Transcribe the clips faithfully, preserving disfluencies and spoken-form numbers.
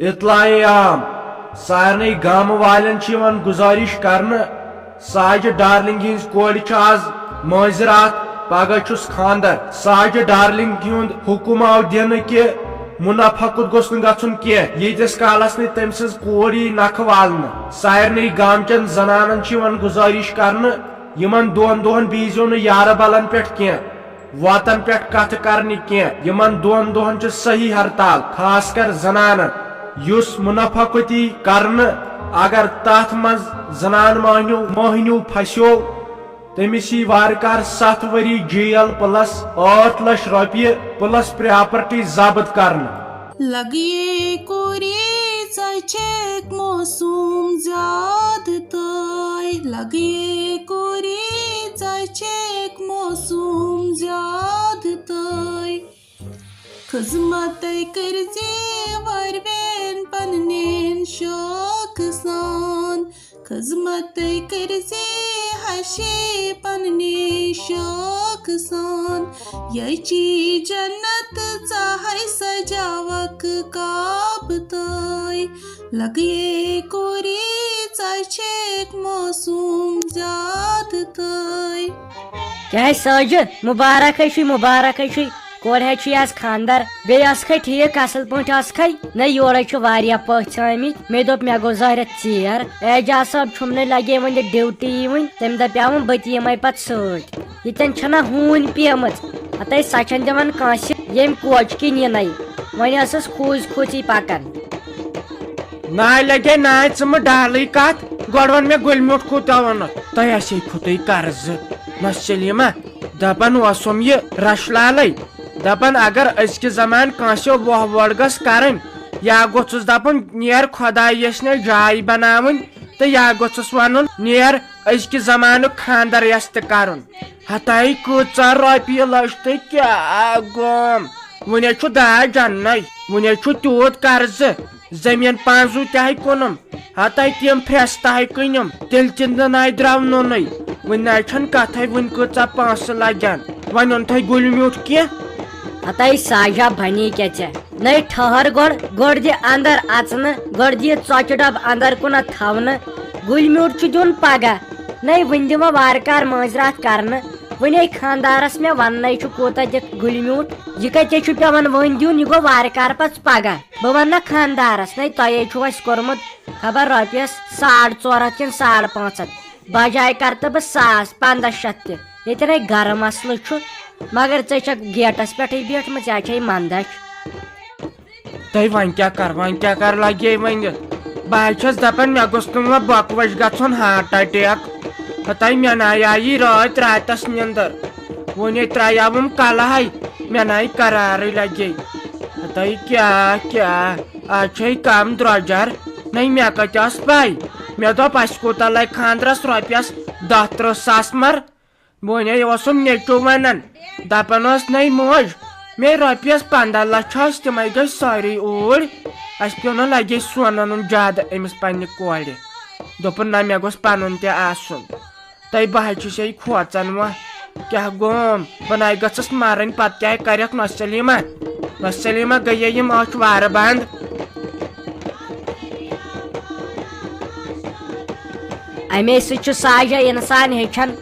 اطلاع عام، سارنٕے گامہٕ والٮ۪ن چھِ یِوان گُزٲرِش کرنہٕ، ساجہِ ڈارلنگ ہٕنٛزِ کورِ چھُ آز مٲنٛزِ راتھ، پگاہ چھُس خانٛدر۔ ساجہِ ڈارلنگ ہُنٛد حُکُم آو دِنہٕ کہِ منافع کُت گوٚژھ نہٕ گژھُن کینٛہہ، ییٖتِس کالس نہٕ تٔمۍ سٕنٛز کور یی نکھٕ والنہٕ۔ سارنٕے گامچٮ۪ن زنانن چھِ یِوان گُزٲرِش کرنہٕ، یِمن دۄن دۄہن بیٖزیو نہٕ یارٕ بلن پٮ۪ٹھ کینٛہہ، وتن پٮ۪ٹھ کتھٕ کرنہِ کینٛہہ۔ یِمن دۄن دۄہن چھِ صحیح ہرتال، خاص کر زنانن۔ یُس منافع کُت یی کرنہٕ، اگر تتھ منٛز زنان مۄہنیو، مۄہنیو پھسیو، تٔمِس یی وارٕ کار ستھ ؤری جیل پلس ٲٹھ لچھ رۄپیہِ پلس پراپرٹی ضبط کرنہٕ۔ لگیے کوٗری ژےٚ چھکھ موسوم زیادٕ تٲے، لگیے کوٗری ژےٚ چھکھ موسوم زیادٕ تٲے۔ خدمتے کٔرزِ وروین پننین شوق سان، خدمتے کٔرزِ ہشی پننہِ شوق سان۔ یچی جنت ژاہے سجاوک کعبہٕ تٲے۔ لگیے کوٗری ژےٚ چھکھ موسوم زیادٕ تٲے۔ کیٛاہ ساجہِ، مُبارک ہے چھُے، مُبارک ہے چھُے۔ کورِ ہے چھُے آز خانٛدر۔ بیٚیہِ ٲسکھے ٹھیٖک، اصل پٲٹھۍ ٲسکھے؟ نہ، یورے چھِ واریاہ پٔژھۍ آمٕتۍ۔ مےٚ دوٚپ مےٚ گوٚو ظٲہرتھ ژیر۔ اعجاز صٲب چھُم نہٕ لگے وۄنۍ ڈیوٹی یِوٕنۍ، تٔمۍ دپیاوُم بہٕ تہِ یِمے پتہٕ سۭتۍ۔ ییٚتٮ۪ن چھنا ہوٗنۍ پیمٕژ، ہتے سۄ چھنہٕ دِوان کٲنٛسہِ ییٚمۍ کوچہِ کِنۍ یِنَے۔ وۄنۍ ٲسٕس کھوٗژۍ کھوٗژی پکان۔ ناے لگے ناے، ژٕ مہٕ ڈالٕے کتھ، گۄڈٕ وَن مےٚ گُلۍ میوٗٹھ کوٗتاہ اوٚنُتھ؟ تۄہہِ آسے کھوٚتُے قرضہٕ۔ نہ سلیمہ، دپان اوسُم یہِ رش لالے، دپان اگر أزکہِ زمانہٕ کٲنٛسہِ وۄہ وۄڑ گٔژھ کرٕنۍ، یا گوٚژھُس دپُن نیر خۄدایس نِش جاے بناوٕنۍ، تہٕ یا گوٚژھُس ونُن نیر أزکہِ زمانُک خانٛدر یژھ تہِ کرُن۔ ہتاے کۭژاہ رۄپیہِ لٔج تہٕ کیٛاہ گوم؟ وُنے چھُ داج اننَے، وُنے چھُ تیوٗت قرضہٕ، زٔمیٖن پانٛزُو تہِ ہے کٕنُم، ہتاے تِم پھرٛستہٕ ہے کٕنِم، تیٚلہِ تہِ نہٕ ناے درٛاو نوٚنُے۔ وُنہِ ناے چھَنہٕ کتھے، وُنہِ کۭژاہ پونٛسہٕ لگن؟ وۄنۍ اوٚن تھے گُلۍ میوٗٹھ کینٛہہ؟ ہتاے ساجا بنی کیٛاہ ژےٚ؟ نَے ٹھٔہر گۄڈٕ، گۄڈٕ دِ اندر اژنہٕ، گۄڈٕ دِ یہِ ژۄچہِ ڈبہٕ اندر کُنتھ تھاونہٕ۔ گُلۍ میوٗٹھ چھُ دیُن پگاہ، نَے وُنہِ دِمہ وارٕ کارٕ مٲنٛزِ راتھ کرنہٕ۔ وُنے خانٛدارس مےٚ وننَے چھُ کوٗتاہ دِکھ گُلۍ میوٗٹھ۔ یہِ کتے چھُ پٮ۪وان وۄنۍ دیُن، یہِ گوٚو وارٕ کارٕ پتہٕ پگاہ۔ بہٕ ونہٕ نا خانٛدارس، نَے تۄہے چھُو اَسہِ کوٚرمُت خبر رۄپیس ساڑ ژور ہتھ کِنہٕ ساڑ پانٛژھ ہتھ۔ بجاے کرٕ تہٕ بہٕ ساس پنٛداہ شتھ تہِ۔ ییٚتٮ۪ن ہے گرٕ مسلہٕ چھُ، مگر ژےٚ چھکھ گیٹس پٮ۪ٹھٕے بیٖٹھمٕژ، یا چھے منٛدچھ؟ تۄہہِ وۄنۍ کیٛاہ کر، وۄنۍ کیٛاہ کر لگے وۄنۍ؟ بہٕ حظ چھَس دپان، مےٚ گوٚژھ نہٕ وۄنۍ بۄکہٕ وَچہِ گژھُن ہارٹ اٹیک۔ ہتاے مےٚ ناے آیی رٲتۍ راتس نِندٕر، وۄنۍ ہے ترٛایاوُم کلہے، مےٚ ناے قرارٕے لگے۔ ہتاے کیٛاہ کیٛاہ، آز چھے کم درۄجر۔ نَے مےٚ کتہِ ٲس پَے؟ مےٚ دوٚپ، اَسہِ کوٗتاہ لگہِ خانٛدرس رۄپیس؟ دَہ ترٕٛہ ساس مر۔ بہٕ وَنے اوسُم نیٚچوٗ وَنان، دَپان اوس، نَے موج، مے رۄپیَس پنٛداہ لَچھ ٲسۍ، تِمَے گٔے سٲری اوٗرۍ۔ اَسہِ پیوٚو نہ لَگے سۄن اَنُن زیادٕ أمِس پنٛنہِ کورِ۔ دوٚپُن، نہ، مےٚ گوٚژھ پَنُن تہِ آسُن۔ تَے بہٕ حظ چھُس یہِ کھوژان وۄنۍ۔ کیٛاہ گوم؟ بہٕ نَے گٔژھٕس مَرٕنۍ، پَتہٕ کیٛاہ کَرٮ۪کھ نۄشہِ سلیٖمہ؟ نۄشہِ سلیٖمہ گٔیے یِم أچھ وارٕ بنٛد۔ امے سۭتۍ چھُ ساجہ انسان ہیٚچھان۔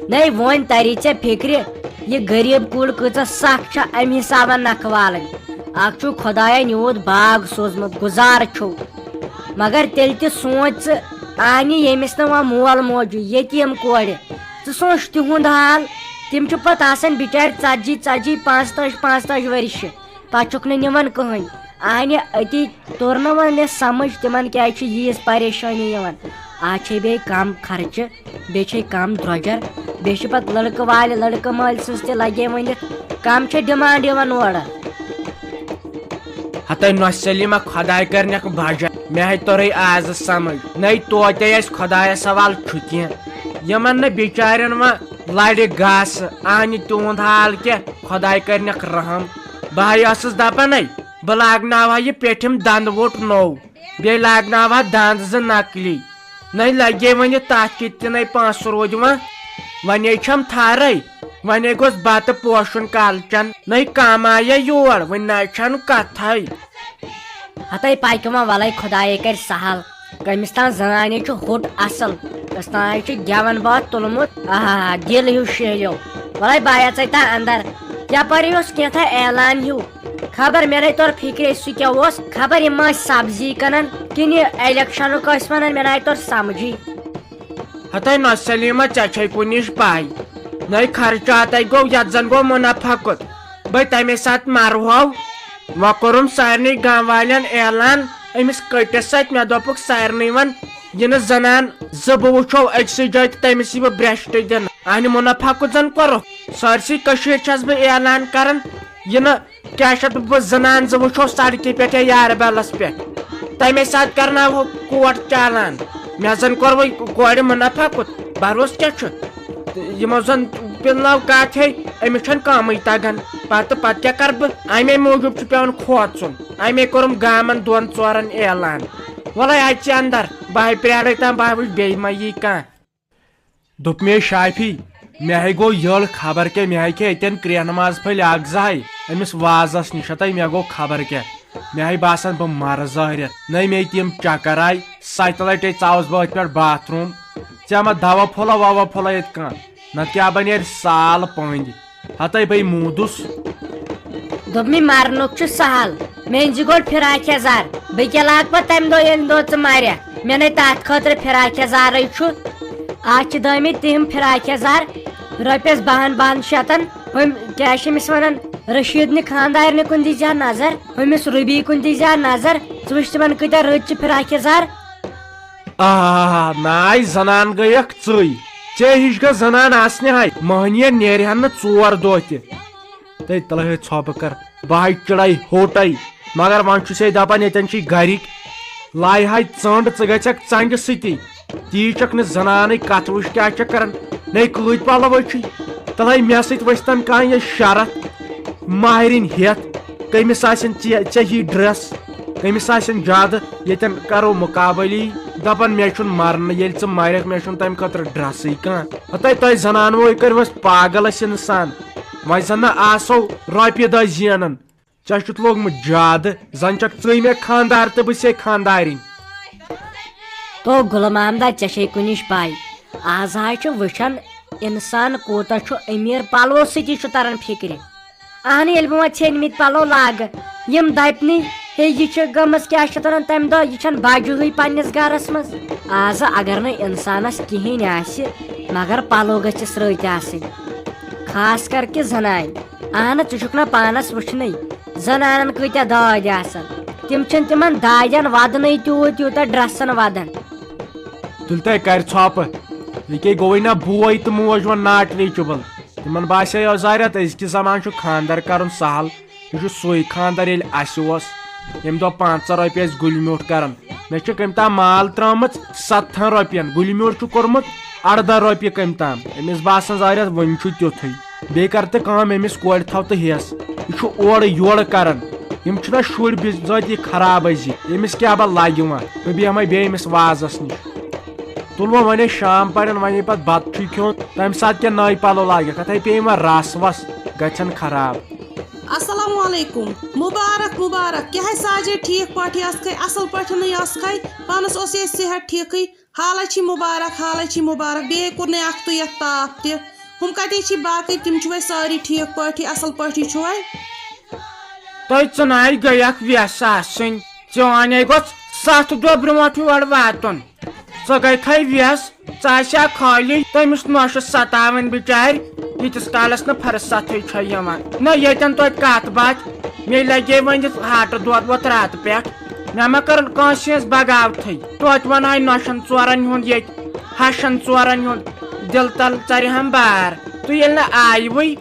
نے وۄنۍ تری ژےٚ فکرِ، یہِ غریب کُل کۭژاہ سخ چھےٚ امہِ حسابہٕ نکھٕ والٕنۍ۔ اکھ چھُ خۄداین یوٗت باغ سوٗزمُت، گُزارٕ چھُو، مگر تیٚلہِ تہِ سونٛچ ژٕ، اہنہِ ییٚمِس نہٕ وۄنۍ مول موج، یتیٖم کورِ، ژٕ سونٛچ تِہُنٛد حال۔ تِم چھِ پتہٕ آسان بچارِ ژتجی ژتجی، پانٛژتٲجۍ پانٛژتٲجۍ ؤرشہِ۔ پتہٕ چھُکھ نہٕ نِوان کٕہٕنۍ۔ اہنہِ أتی توٚر نہٕ وۄنۍ مےٚ سمجھ تِمن کیازِ چھِ ییٖژ پریشٲنی یِوان۔ آز چھے بیٚیہِ کم خرچہٕ، بیٚیہِ چھے کم درۄجر، بیٚیہِ چھِ پتہٕ لڑکہٕ والہِ لڑکہٕ مٲلۍ سٕنٛز تہِ لگے ؤنِتھ، کم چھے ڈیمانڈ یِوان اورٕ۔ ہتے نۄشہِ سلیمہ، خۄداے کرنکھ بجا، مےٚ ہے توٚرے آز سمجھ، نَے توتہِ اسہِ خۄدایس حوالہٕ چھُ کینٛہہ۔ یِمن نہٕ بچارٮ۪ن وۄنۍ لڑِ گاسہٕ، اہنہِ تِہُنٛد حال کیٛاہ، خۄداے کرنکھ رحم۔ بہٕ ہا ٲسٕس دپان، ہے، بہٕ لاگناوہا یہِ پیٚٹھِم دندٕ ووٚٹ نوٚو، بیٚیہِ لاگناوہا دند زٕ نقلی۔ نَے لگے وۄنۍ تتھ کِتۍ تہِ نَے پونٛسہٕ روٗدۍ وۄنۍ۔ وۄنۍ چھم تھرے، وۄنۍ گوٚژھ بتہٕ پوشُن کالچن۔ نَے کم آیہ یور، وۄنۍ نہ چھنہٕ کتھے۔ ہتے پکہِ وۄنۍ، ولے خدایے کرِ سہل۔ کٔمِس تام زنانہِ چھُ ہوٚٹ اصل، کٔمِس تام چھُ گٮ۪ون بٲتھ تُلمُت، آہا، دِل ہیوٗ شیہلیو۔ ولے بہٕ اژے تا اندر، یپٲرۍ اوس کینٛہہ تام اعلان ہیوٗ۔ خبر مےٚ نے توٚر فکرے سُہ کیٛاہ اوس، خبر یِم ٲسۍ سبزی کٕنان کِنہٕ یہِ الیکشنُک ٲسۍ ونان، مےٚ ناے توٚر سمجھی۔ ہتے نہ سلیمہ، ژےٚ چھے کُنِچ پاے، نٔے خرچاتے گوٚو، یتھ زن گوٚو منافع کوٚت۔ بے تمے ساتہٕ مرہو، وۄنۍ کوٚرُم سارنٕے گام والٮ۪ن اعلان، أمِس کٔٹِس سۭتۍ، مےٚ دوٚپُکھ سارنٕے ون، یہِ نہٕ زنان زٕ بہٕ وٕچھو أکسٕے جایہِ تہٕ تٔمِس یی بہٕ برٛیشٹہٕ دِنہٕ۔ اہنہِ منافع کوٚت زن کوٚرُکھ؟ سٲرسٕے کٔشیٖرِ چھَس بہٕ اعلان کران، یہِ نہٕ کیٛاہ چھِ اَتھ، بہٕ زنان زٕ وٕچھو سڑکہِ پٮ۪ٹھ یا یارٕ بلس پٮ۪ٹھ۔ تَمے ساتہٕ کرناوہو کوٹ چالان۔ مےٚ زن کوٚر وۄنۍ کورِ منافع کوٚت، بروسہٕ کیٛاہ چھُ؟ تہٕ یِمو زن پِلنٲو کتھ ہے، أمِس چھَنہٕ کٲمٕے تگان۔ پتہٕ، پتہٕ کیٛاہ کرٕ بہٕ؟ امے موٗجوٗب چھُ پٮ۪وان کھوژُن۔ امے کوٚرُم گامن دۄن ژورن اعلان۔ وَلَے اَژِ اندر، بہٕ ہے پرٛارے تام، بہٕ ہے وٕچھِ بیٚیہِ ما یی کانٛہہ۔ دوٚپ مے شافی، مےٚ ہے گوٚو یٔڑ، خبر کیٛاہ، مےٚ ہے کھے اَتٮ۪ن کرٛیٚہنہٕ ماز پھٔلۍ اَکھ زٕ ہَے أمِس وازَس نِش، ہَتَے مےٚ گوٚو خبر کیٛاہ، مےٚ ہے باسان بہٕ مَرٕ زٲہرِتھ۔ نَے مے تِم چَکَر آے، سَتہِ لَٹہِ ژاوُس بہٕ أتھۍ پٮ۪ٹھ باتھ روٗم۔ ژےٚ ما دَوا پھوٚلہ وَوا پھوٚلہ ییٚتہِ کانٛہہ؟ نَتہٕ کیٛاہ بَنہِ اَتہِ سال پٔنٛدۍ؟ ہَتَے بے موٗدُس۔ دوٚپمَے، مرنُک چھُ سہل، مےٚ أنۍ زِ گۄڈٕ فراک یزار، بہٕ کیٛاہ لاگہٕ پتہٕ تَمہِ دۄہ ییٚمہِ دۄہ ژٕ مرکھ؟ مےٚ نے تَتھ خٲطرٕ فراک یزارٕے چھُ۔ آز چھِ دٲمٕتۍ تِم فراک یزار رۄپیَس بَہَن بَہَن شَتَن، ہُمۍ کیٛاہ چھِ أمِس وَنان، رشیٖد نہِ خانٛدارنہِ کُن دی زِ ہا نظر، ہُمِس رُبی کُن دی زِ ہا نظر، ژٕ وٕچھ تِمَن کۭتیٛاہ رٕتۍ چھِ فراک یزار۔ آ، ناے زنان گٔیکھ ژٕے۔ ژےٚ ہِش گٔژھ زنان آسنہِ ہاے، مٔہنِیَن نیرِ ہن نہٕ ژور دۄہ تہِ۔ تہٕ تلہٕ ہے ژھۄپہٕ کر، بہٕ ہاے چڑے ہوٹے، مگر وۄنۍ چھُسے دپان ییٚتٮ۪ن چھِی گرِکۍ، لایہِ ہاے ژٔنٛڈ، ژٕ گژھکھ ژنٛگہِ سۭتی۔ تی چھکھ نہٕ زنانٕے، کتھ وٕچھ کیٛاہ چھکھ کران، نے کۭتۍ پلو ہے چھُے؟ تلہٕ ہے مےٚ سۭتۍ ؤسۍتن کانٛہہ یہِ شرط، ماہرِنۍ ہٮ۪تھ، کٔمِس آسن ژےٚ، ژےٚ ہی ڈریس؟ کٔمِس آسن زیادٕ؟ ییٚتٮ۪ن کرو مُقابلہٕ یی۔ دپان مےٚ چھُنہٕ مرنہٕ، ییٚلہِ ژٕ مرکھ، مےٚ چھُنہٕ تمہِ خٲطرٕ ڈریسٕے کانٛہہ۔ ہتے تۄہہِ زنانوے کٔرۍوس پاگل أسۍ انسان۔ وۄنۍ زن نہ آسو رۄپیہِ دہ زینان۔ ژےٚ چھُتھ لوٚگمُت زیادٕ، زن چھکھ ژٕے مےٚ خانٛدار تہٕ بہٕ چھسے خانٛدارِنۍ۔ تو غلام محمد، ژےٚ چھے کُنِچ پاے، آز حظ چھُ وٕچھان انسان کوٗتاہ چھُ امیر، پلوو سۭتی چھُ تران فکرِ۔ اہن، ییٚلہِ بہٕ وۄنۍ ژھیٚنمٕتۍ پلو لاگہٕ، یِم دپنٕے، ہے، یہِ چھِ گٔمٕژ، کیٛاہ چھِ اَتھ وَنان، تَمہِ دۄہ، یہِ چھَنہٕ بجوہٕے پننِس گرس منٛز۔ آزٕ اگر نہٕ انسانس کِہیٖنۍ آسہِ، مگر پلو گٔژھِس رٕتۍ آسٕنۍ، خاص کر کہِ زنانہِ۔ اہن، ژٕ چھُکھ نہ پانس وٕچھنٕے، زنانن کۭتیاہ دٲدۍ آسان، تِم چھِنہٕ تِمن دادٮ۪ن ودنٕے تیوٗت، یوٗتاہ ڈرسن ودان۔ تُلۍ تۄہہِ کرِ ژھۄپہٕ، یہِ کیٛاہ گوٚوٕے نہ بوے تہٕ موج وۄنۍ ناٹ ریٖچیبل۔ تِمن باسے یہِ زارٮ۪تھ، أزکہِ زمانہٕ چھُ خانٛدر کرُن سہل۔ یہِ چھُ سُے خانٛدر، ییٚلہِ اَسہِ اوس، ییٚمہِ دۄہ پنٛژاہ رۄپیہِ ٲسۍ گُلۍ میوٗٹھ کران۔ مےٚ چھِ کٔمۍ تام مال ترٲومٕژ ستتھن رۄپین، گُلۍ میوٗٹھ چھُ کوٚرمُت اردہ رۄپیہِ کٔمۍ تام۔ أمِس باسان زارٮ۪تھ، وۄنۍ چھُ تیُتھُے۔ بیٚیہِ کر تہٕ کٲم، أمِس کورِ تھاو تہٕ ہٮ۪س۔ یہِ چھُ اورٕ یورٕ کران۔ یِم چھِنہ شُرۍ بِذٲتی خراب أزِکۍ؟ أمِس کیٛاہ بہ لگہِ وۄنۍ؟ بہٕ بیٚہمَے بیٚیہِ أمِس وازس نِش۔ تُل وۄنۍ، وۄنۍ ٲسۍ شام پران، وۄنۍ ییٚلہِ پتہٕ بتہٕ چھُے کھیوٚن، تمہِ ساتہٕ کیٛاہ نٔے پلو لاگکھ؟ اتھے پیٚیہِ وۄنۍ رس وس، گژھن خراب۔ السلام علیکم، مبارک مبارک، کیٛاہ ہے ساجے ٹھیٖک پٲٹھۍ ٲسکھے، اصل پٲٹھۍ ٲسکھے، پانس اوس یہِ صحت ٹھیٖکھٕے؟ حالے چھی مبارک، حالے چھی مبارک، بیٚیہِ کوٚر نہٕ اکھ تُے یتھ تاپھ تہِ۔ ہُم کتے چھی باقٕے، تِم چھِوے سٲری ٹھیٖک پٲٹھی، اصل پٲٹھی چھِوے؟ تۄہہِ ژٕناے گٔیکھ وٮ۪س آسٕنۍ۔ ژےٚ ونے گوٚژھ ستھ دۄہ برونٛٹھ یور واتُن۔ ژٕ گٔیتھے وٮ۪س، ژٕ آسہِ ہا خٲلی تٔمِس نۄشہِ ستاوٕنۍ بِچارِ، ییٖتِس کالس نہٕ فرصتھٕے چھےٚ یِوان۔ نہ ییٚتٮ۪ن توتہِ کتھ باتھ، مےٚ لگے وۄنۍ یہِ ہاٹہٕ دود وۄتھ راتہٕ پٮ۪ٹھ۔ مےٚ ما کٔرٕن کٲنٛسہِ ہٕنٛز بغاوتھٕے۔ توتہِ ونہٕ ہاے نۄشن ژورن ہُنٛد ییٚتہِ، ہشن ژورن ہُنٛد دِل تل ژرِ ہم بار۔ تہٕ ییٚلہِ نہٕ آیوٕے۔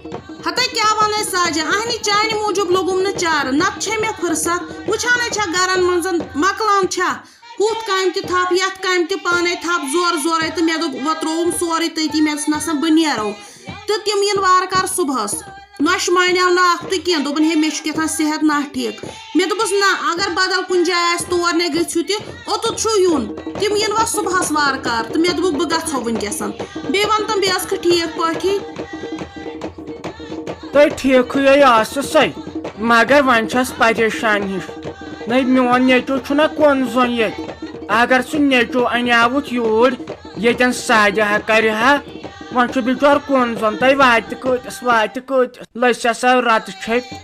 ہتے کیٛاہ ونے ساجہ، اہنہِ چانہِ موٗجوٗب لوٚگُم نہٕ چارٕ، نتہٕ چھے مےٚ فرصت۔ وٕچھانے چھا گرن منٛز مۄکلان چھا؟ ہُتھ کامہِ تہِ تھپھ، یتھ کامہِ تہِ پانے تھپھ، زورٕ زورے، تہٕ مےٚ دوٚپ، وۄنۍ ترٛووُم سورُے تٔتی، مےٚ دوٚپُس، نسا بہٕ نیرو۔ تہٕ تِم یِن وارٕ کارٕ صُبحس۔ نۄشہِ مانیو نہٕ اکھ تہِ کینٛہہ، دوٚپُن، ہے، مےٚ چھُ کیٛاہ تام صحت ناٹھیٖک۔ مےٚ دوٚپُس، نہ، اگر بدل کُنہِ جایہِ آسہِ، تور نے گٔژھِو تہِ، اوٚتُتھ چھُو یُن۔ تِم یِن وۄنۍ صُبحس وارٕ کارٕ، تہٕ مےٚ دوٚپُکھ، بہٕ گژھو وٕنکیٚس۔ بیٚیہِ وَن تِم، بیٚیہِ ٲسکھٕ ٹھیٖک پٲٹھی؟ تۄہہِ ٹھیٖکھٕے ٲسٕسَے، مگر وۄنۍ چھَس پریشان ہِش۔ نَے میون نیٚچو چھُنہ کُن زوٚن ییٚتہِ۔ اگر سُہ نیٚچو اَنیاوُتھ یوٗرۍ، ییٚتٮ۪ن سادِ ہا کرِ ہا، وۄنۍ چھُ بِچور کُن زوٚن۔ تۄہہِ واتہِ کۭتِس، واتہِ کۭتِس؟ لٔسۍ ہسا رتہٕ چھٔپۍ۔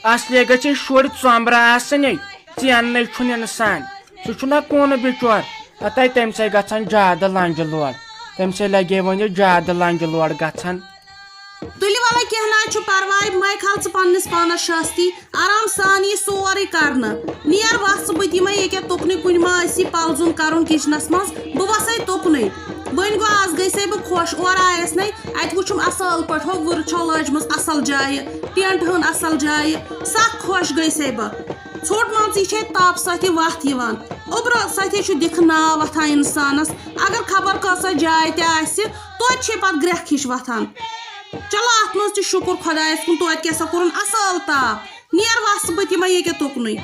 اصلے گژھِ شُرۍ ژۄمبرٕ آسٕنۍ۔ ژیننے چھُنہٕ انسان۔ سُہ چھُنہ کُن بِچور۔ ہتے تٔمۍ سۭتۍ گژھان زیادٕ لنجہِ لوڑ۔ تٔمۍ سۭتۍ لگے وۄنۍ یہِ زیادٕ لنجہِ لوڑ گژھان۔ تُلہِ وَلہٕ کینٛہہ نہ حظ چھُ پرواے، مَے کھال ژٕ پننِس پانس شٲستی، آرام سان یی سورُے کرنہٕ۔ نیر وَس ژٕ، بہٕ تہِ یِمَے ییٚکیٛاہ تُکنُے، کُنہِ ما آسی پلزُن کرُن کچنس منٛز، بہٕ وَسَے تُکنُے۔ وۄنۍ گوٚو، از گٔیسَے بہٕ خۄش، اورٕ آیَس نے، اَتہِ وُچھُم اَصٕل پٲٹھۍ، ہۄ وٕر چھو لٲجمٕژ اَصٕل جایہِ، ٹینٹ ہن اَصٕل جایہِ، سَکھ خۄش گٔیسَے بہٕ۔ ژھوٚٹ مان ژٕ، یہِ چھے تاپہٕ سۭتی وَتھ یِوان، اوٚبرٕ سۭتی چھُ دِکھٕ ناو وۄتھان اِنسانَس۔ اگر خبر کۭژاہ جاے تہِ آسہِ، توتہِ چھے پَتہٕ گرٛٮ۪کھ ہِش وۄتھان۔ چلو، اَتھ منٛز تہِ شُکُر خۄدایَس کُن، توتہِ کیٛاہ سا کوٚرُن اَصٕل تاپھ۔ نیر وَس ژٕ، بہٕ تہِ یِمَے ییٚکیٛاہ تُکنُے۔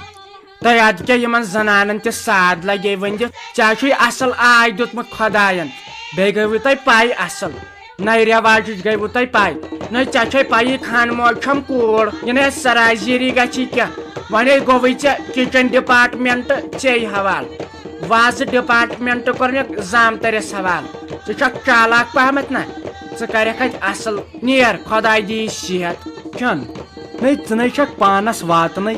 تۄہہِ اَدٕ کیٛاہ یِمَن زَنانَن تہِ ساد لَگے وۄنۍ دِتھ؟ ژےٚ چھُے اَصٕل آے دیُتمُت خۄدایَن، بیٚیہِ گٔیوٕ تۄہہِ پَے اَصٕل۔ نَیہِ رٮ۪واجِچ گٔیوٕ تۄہہِ پَے۔ نہ، ژےٚ چھے پَیی، خانہٕ موج چھَم کوٗر، یہِ نَے سرازیٖری گژھی کینٛہہ۔ وۄنۍ ہے گوٚوُے ژےٚ کِچَن ڈِپارٹمٮ۪نٛٹ ژے حوالہٕ، وازٕ ڈِپارٹمٮ۪نٛٹ کوٚر مےٚ زامتٕرِس حوالہٕ۔ ژٕ چھَکھ چالاک پَہمَتھ نہ، ژٕ کَرٮ۪کھ اَتہِ اَصٕل۔ نیر، خۄداے دِیی صحت۔ چھَن، نَے ژٕ نَے چھَکھ پانَس واتنَے۔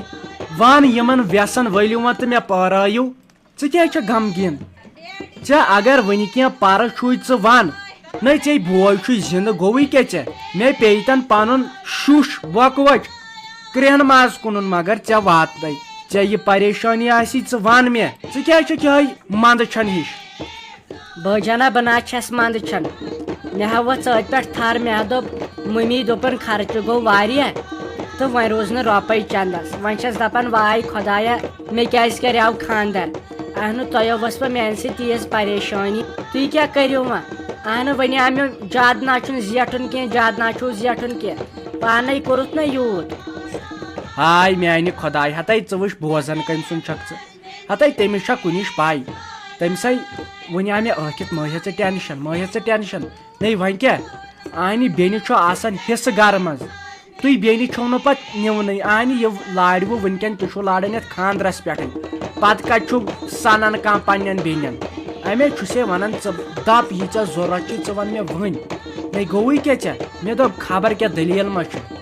وَن یِمَن وٮ۪سَن ؤلِو وۄنۍ تہٕ مےٚ پٲرٲیِو۔ ژٕ کیٛازِ چھَکھ غمگیٖن؟ ژےٚ اگر وٕنہِ کینٛہہ پَرٕ چھُے، ژٕ وَن۔ نَے ژےٚ بوے چھُے زِندٕ، گوٚوُے کیٛاہ ژےٚ؟ مےٚ پیٚیہِ تَن پَنُن شُش بۄکہٕ وَچ کرٛٮ۪ہن ماز کٕنُن، مگر ژےٚ واتنَے۔ ژےٚ یہِ پریشٲنی آسی، ژٕ وَن مےٚ، ژٕ کیٛازِ چھَکھ یِہوٚے منٛدٕ چھَن ہِش؟ بٲجانہ، بہٕ نہ چھَس منٛدٕ چھَن۔ مےٚ ہا وٲژ أتھۍ پٮ۪ٹھ تھَر، مےٚ ہا دوٚپ، مٔمی دوٚپُن خرچہٕ گوٚو واریاہ تہٕ وۄنۍ روٗز نہٕ رۄپَے چَندَس۔ وۄنۍ چھَس دَپان، واے خۄدایا، مےٚ کیٛازِ کَریو خانٛدَر؟ اہنُو، تۄہہِ ٲسوٕ میٛانہِ سۭتۍ تیٖژ پریشٲنی، تُہۍ کیٛاہ کٔرِو وۄنۍ؟ اہنُو، وۄنۍ آو مےٚ زیادٕ نہ چھُن زیٹھُن کینٛہہ، زیادٕ نہ چھُو زیٹھُن کینٛہہ، پانَے کوٚرُتھ نہ یوٗت۔ ہاے میٛانہِ خۄداے، ہَتَے ژٕ وٕچھ بوزان کٔمۍ سُنٛد چھَکھ ژٕ۔ ہَتَے تٔمِس چھا کُنِچ پَے؟ تٔمِس ہے وۄنۍ آو مےٚ ٲکھِتھ، مہ ہےٚ ژٕ ٹٮ۪نشَن، مہ ہےٚ ژٕ ٹٮ۪نشَن۔ نَے وۄنۍ کیٛاہ؟ اَہنہِ بیٚنہِ چھُ آسان حِصہٕ گَرٕ منٛز۔ تُہۍ بیٚنہِ چھِو نہٕ پَتہٕ نِونٕے۔ اَہنہِ یہِ لاریوٕ وٕنکٮ۪ن، تُہۍ چھِو لاران یَتھ خانٛدرَس پٮ۪ٹھٕے۔ پَتہٕ کَتہِ چھُو سَنان کانٛہہ پنٛنٮ۪ن بیٚنٮ۪ن؟ اَمے چھُسے وَنان، ژٕ دَپ یہِ ژےٚ ضوٚرَتھ چھُے، ژٕ وَن مےٚ وٕنۍ۔ نَے گوٚوُے کیٛاہ ژےٚ؟ مےٚ دوٚپ خبر کیٛاہ دٔلیٖل ما چھِ۔